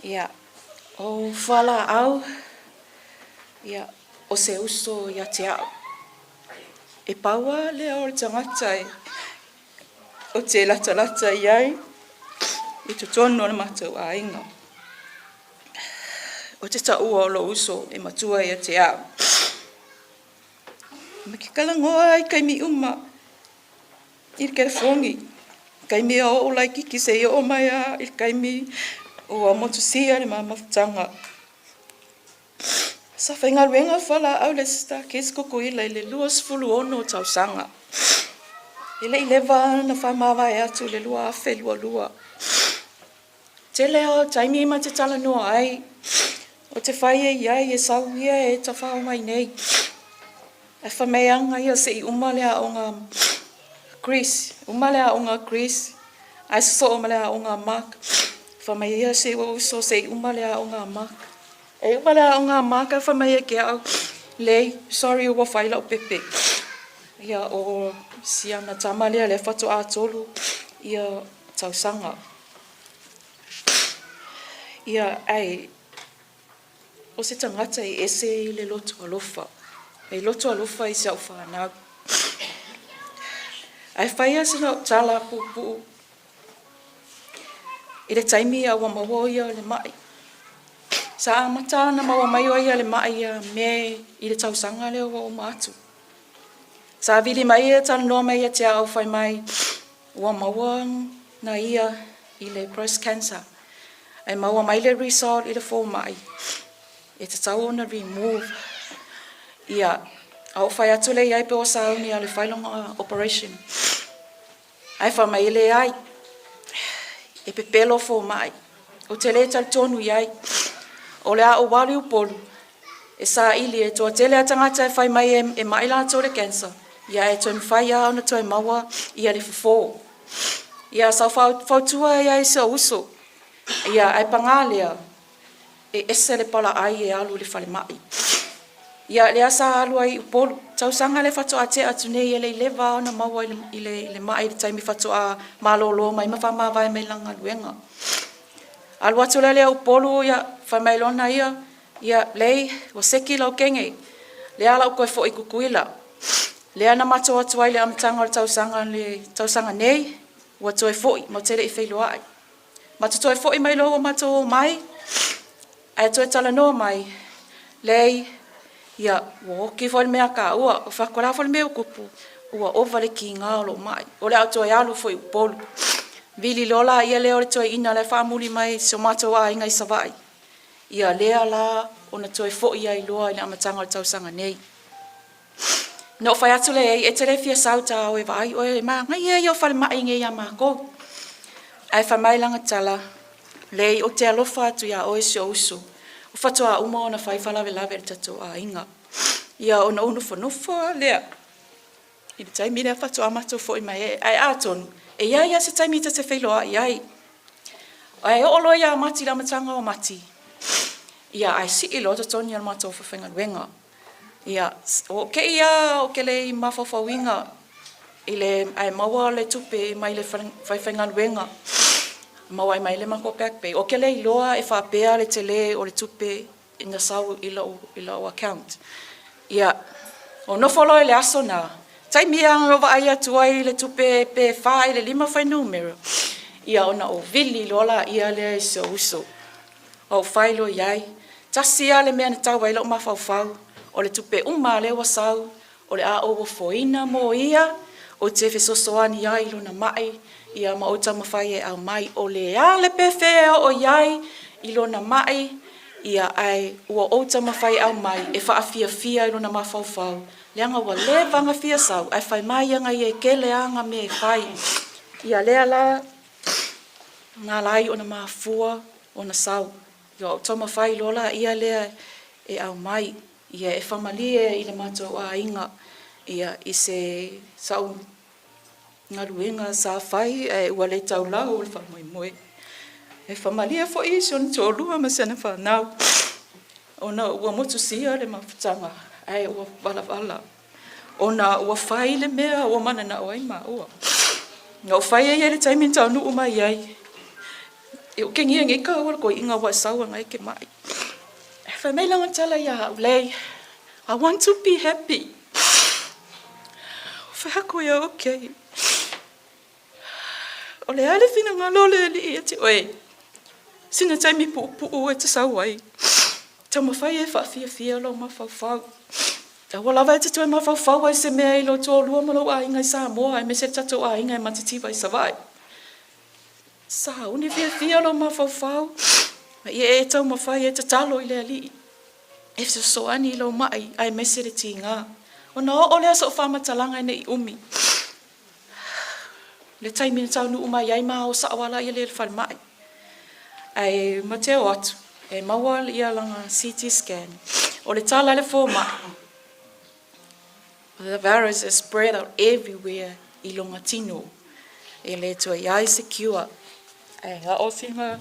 Ia, o fualaau, ia, o se uso ia te au. E pau lava lea o le tagata e ou te latalata i ai i totonu o le matou aiga. Ou te taua o lou uso e matua ia te au. Ma te talanoa i taimi uma i le telefoni, taimi e oo laitiiti seia oo mai lava i le taimi ua motusia le ma mafutaga. Sa faigaluega fualaau i le Star Case Tutuila i le 26 tausaga. E le i leva ona faamavae atu i le 2022. Tele lava o taimi ma te talanoa ai, ou te fai ai i ai e sau ia e tafao mai nei. Ae fai mai ana ia se i uma le aoga a Chris, uma le aoga a Chris ae sosoo ma le aoga a Mark. Fai mai ia si ou uso se i uma le aoga a Mark. E uma le aoga a Mark ae fai mai ia te au, leai, sorry ua fai lau pepe. Ia o si ana tama lea lea faatoa 3 ia tausaga. Ia ae o se tagata e ese i le loto alofa, e loto alofa i si au fanau. Ae fai lava sina au tala puupuu i le taimi a ua maua o ia i le ma'i. Sa amata ona maua mai o ia i le ma'i ia Me i le tausaga lea ua uma atu. Sa vili mai ia talanoa mai ia te au fai mai ua maua na ia i le breast cancer ae maua mai le result i le fomai e tatau ona remove. Ia, a ou fai atu lea i ai pe ua sauni e fai lona operation. Ae fai mai e leai, e pepelo fomai, ou te le talitonu i ai. O le a ou alu i Upolu e saili e toatele a tagata e fai mai e ma'i latou i le cancer, ia e toe mafai lava ona toe maua ia le fofo. Ia sa ou fautua ai i si ou uso, ia ae paga lea, e ese le palaai e alu i le falemai. Ia lea sa alu ai i Upolu, tausaga lea faatoa tea atu nei e le i leva ona maua i le ma'i i le taimi faatoa malolo mai ma faamavae mai lana galuega. Alu atu la lea Upolu, ia, fai mai loa na ia, ia, Lei, ua seki lau kege, lea la ua toe foi i Tutuila. Lea na matou o atu ai i le amataga o le tausaga, le tausaga nei, ua toe foi, matou te le i feiloai. Matou toe foi mai loa ua matou omai, ae toe talanoa mai, leai, ia, ua oti foi le mea a taua, ua fai atu, o le a foi le mea ua tupu, ua ova le tiga o lou mai, o le a ou toe alu foi i Upolu. Vili loa laia lea o le toeaina la e faamuli mai i si o matou aiga i Savaii, ia lea la ona toe foi ai loa i le amataga o le tausaga nei. Na ou fai atu lea i ai, e te le fia sau ta o e vaai oe, e manaia ia o falemai nei ia matou. Ae fai mai lana tala, leai, ou te alofa atu ia oe si ou uso, ua faatoa uma ona fai faalavelave i le tatou aiga. Ia ona ou nofonofo lava lea i le taimi lea faatoa matou foi mai ai. Ae atonu e i ai lava se taimi ta te feiloai ai. Ae oo loa ia Mati i le amataga o Mati, ia ae sii loa totogi o le matou faafaigaluega. Ia, ua ou te i lava ou te le i mafaufauina i le, ae maua le tupe mai le faifaigaluega, maua ai mai le matou back pay. Ou te le iloa e faapea le tele o le tupe na sau i lau account. Ia, ou nofo loa i le aso lena, taimi lava na ou vaai atu ai i le tupe pe 4 i le 5 fuainumera, ia ona ou vili loa laia lea i si ou uso. Ou fai loa i ai, tasi lava le mea na tau ai lou mafaufau, o le tupe uma lava lea ua sau, o le a ou ofoina mo ia, ou te fesoasoani ai i lona mai, ia ma ou taumafai e aumai. O le a le pefe e oo i ai i lona mai, ia ae ua ou taumafai e aumai e faafiafia i lona mafaufau, leaga ua leva ona fia sau, ae fai mai ana ia e tele ana mea e fai. Ia lea la na ala ai ona mafua ona sau. Ia ou taumafai loa laia lea e aumai, ia e famalie i le matou aiga, ia i se sau galuega sa fai ae ua le taulau le faamoemoe. E famalie foi i si ona toalua ma si ana fanau ona ua motusia le mafutaga ae ua valavala ona ua fai le mea ua mananao ai maua. Na ou fai ai i le taimi na taunuu mai ai. E okengia nei ka ua le koiʻiga ua e sau ana e ke maʻi. Fai mai lana tala iā au, Lei, I want to be happy. Fai aku ia, okay. O le a le finagalo o le Alii ia te oe? Sina taimi puupuu e te sau ai. Taumafai e faafiafia lou mafaufau. Aua lava e te toe mafaufau ai se mea i lou toalua ma lou aiga i Samoa aemaise le tatou aiga e matitiva i Savaii. Sauni fiafia lou mafaufau ma ia e taumafai e tatalo i le Alii e fesoasoani i lou ma'i aemaise le tiga. Ona oo lea sou faamatalaga ne i umi. Le taimi na taunuu mai ai ma o sao ala ia le falemai. Ae mateo atu e maua ia lana CT scan. O le tala a le fomai, the virus is spread out everywhere i lona tino. E le toe i ai se cure. Ae na o sina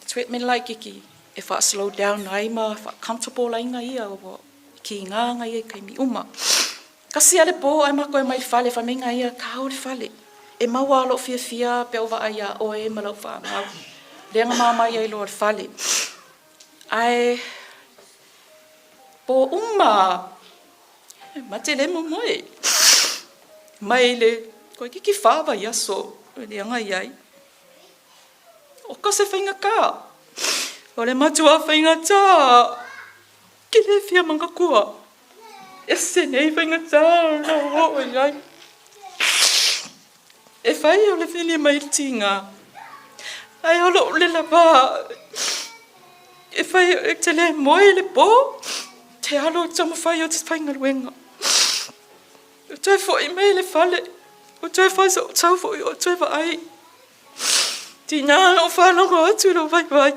treatment laititi e faa-slow down ai ma faa-comfortable ai ia ua kiga ia i taimi uma. Kasi a le po ae matou e mai fale fai mai nga ia ka o le fale e maua a lou fiafia pe ou vaai ia oe ma lau fanau lea na mamai ai loa le fale ae po uma e mate le momoe mai le koikiki fa vaiaso lea na iai o ka se faigata o le matua faigata ke le fia manatua. Ese nei faigata o lou oo i ai. E fai o le vili mai le tiga, ae o lou le lava e fai e te le moe i le po, te alo i te taumafai o te faigaluega. O toe foi mai i le fale, o toe fai sou tau foi o toe vaai. Tiga na ou faalogo atu i lou vaivai,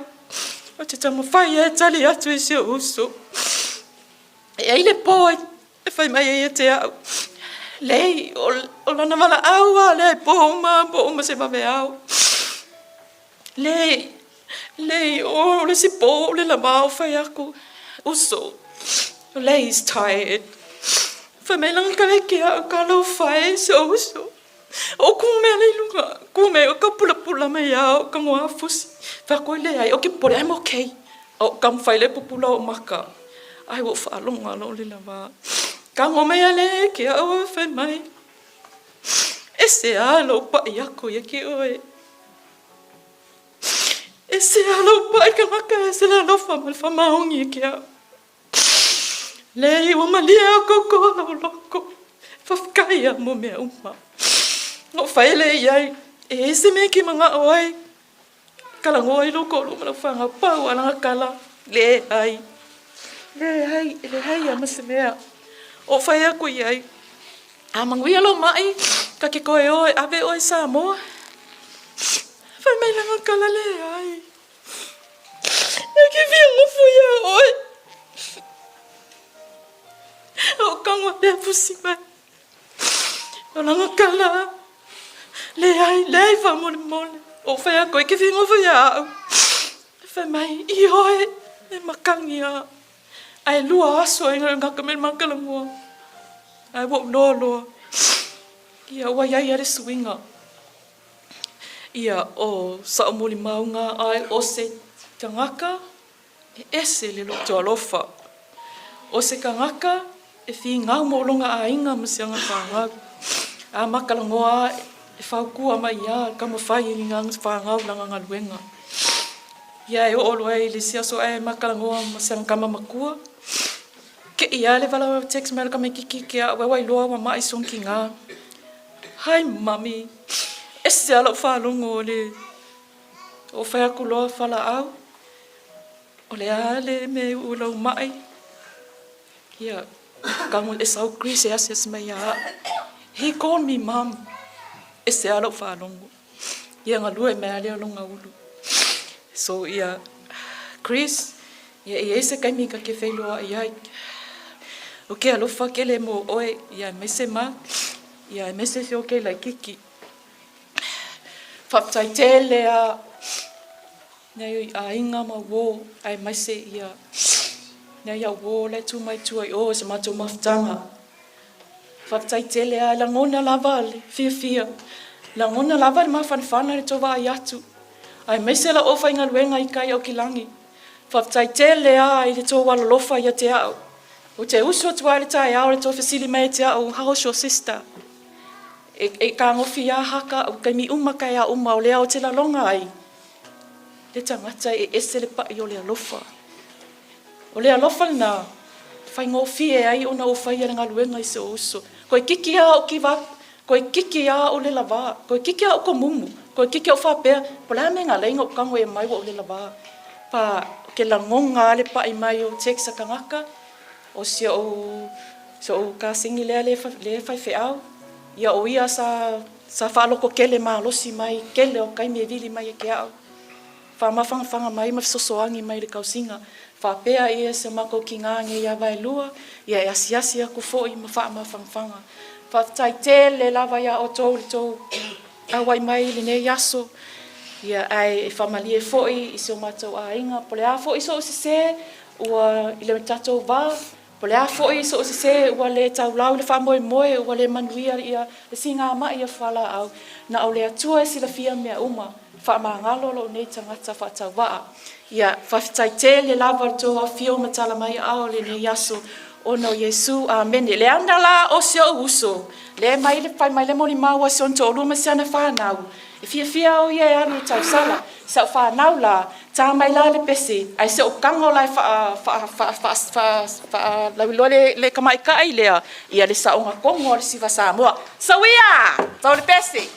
ou te taumafai e tali atu i si ou uso. E ai le po e fai mai ai ia te au, Lei, o lana valaau lava lea e po uma po uma se vaveao. Lei, lei, o le isi po o le lava o fai aku, uso, Lei is tired. Fai mai lana kaleke au ka alofa e si ou uso. O ku mea le i luga, ku mea o ka pulapula mai ia o ka ngoa fusi. Fai aku ai leai, o ke popole, I'm okay. O ka mawhai le pupula o maka. Ai ua ou faalogo lou le lava. Kago mai a le ke au e fai mai. Ese a lou paʻi aku ia ke oe. Ese a lou paʻi kanaka, ese le alofa ma le whamaongi e ke au. Leai, ua malie au koukou lou loko. Faafetai lava mo mea uma. Na ou fai lea i ai, e i ai se mea e ke manao ai, talanoa ai lou toalua ma lau fanau, pau lava lana tala, leai, leai, e leai lava ma se mea. Ou fai atu i ai, a manuia lou mai, ta te toe o e ave oe i Samoa. Fai mai lana tala, leai. E ke fia nofo iā oe. O kago lea fusi mai. O lana tala, leai, leai faamolemole. O fai atu e ke fia nofo iā au. Fai mai, ioe, e makani a. Ae lua aso e gata mai le makalagua. Ae ua ou loa loa. Ia, ua iai a le suiga. Ia, o Saʻomolimauga ae o se tagata e ese le loto alofa. O se tagata e finau mo lona aiga ma si ana fanau. A makalanoa e fautua mai ia taumafai i lana fanau lana galuega. Ia e oo loa i le isi aso ae makalanoa ma si ana tama matua. Kei a le vala text mai o le tamaititi ke au ua iloa ua mai sona kina. Hi mummy, ese a lau faalogo o le o fai atu loa falaau, o le a le mea e uu i lau mai, ia tago e sau Chris e asiasi mai ia au. He called me mum, ese a lau faalogo, ia galue mai a lea lona ulu. So ia Chris, ia e i ai se taimi ta te feiloai ai, o ke alofa tele mo oe, ia aemaise ma Ia, aemaise se o kei laititi. Faafetai tele a nei aiga ma uō, aemaise ia nei au uō la e tū mai tua i o i se matou mafutaga. Faafetai tele a, e lagona lava le fiafia, lagona lava le mafanafana i le tou vaai atu. Aemaise lau aufaigaluega i tai Aukilagi. Faafetai tele lava i le tou alolofa ia te au. Ou te usu atu lava i le taeao i le tou fesili mai ia te au, "How's your sister?" E fetagofi lava haka au i taimi uma taeao uma, o lea ou te lagona ai le tagata e ese le pai o le alofa. O le alofa lena e faigofie ai ona ou faia le galuega i si ou uso. Toeitiiti lava ou give up, toeitiiti lava ou le lava, toeitiiti lava ou tomumu, toeitiiti ou faapea, po o le a le mea na ala ai ona ou tago e aumai ua ou le lava. Ou te lagona lava le pai mai o text a tagata, o si ou kasini lea e faifeau, ia o ia sa faalototele malosi mai i le tele o taimi e vili mai ia te au, faamafanafana mai ma fesoasoani mai i le tausiga. Faapea si o matou tina nei ia Vaelua, ia e asiasi atu foi ma faamafanafana. Faafetai tele lava ia outou i le tou auai mai i lenei aso, ae faamalie foi i si o matou aiga, po o le a foi sou sese ua i le tatou va, po o le a foi sou sese ua le taulau i le faamoemoe, ua le manuia le sigamai a fualaau, na o le Atua e silafia mea uma, faamagalo lou nei tagata faatauvaa. Ia, faafetai tele lava i le tou afifio ma tala mai aao i lenei aso ona o Iesu. Amene. Leaga la o si ou uso, lea e fai mai le molimau a si ona toalua ma si ana fanau, e fiafia o ia e alu i le tausala. Si au fanau la, ta mai la le pese, ae se i ou tago la e faalauiloa le tamaitai lea, ia le saoga tonu o le siva Samoa. Sauia! Tau le pese!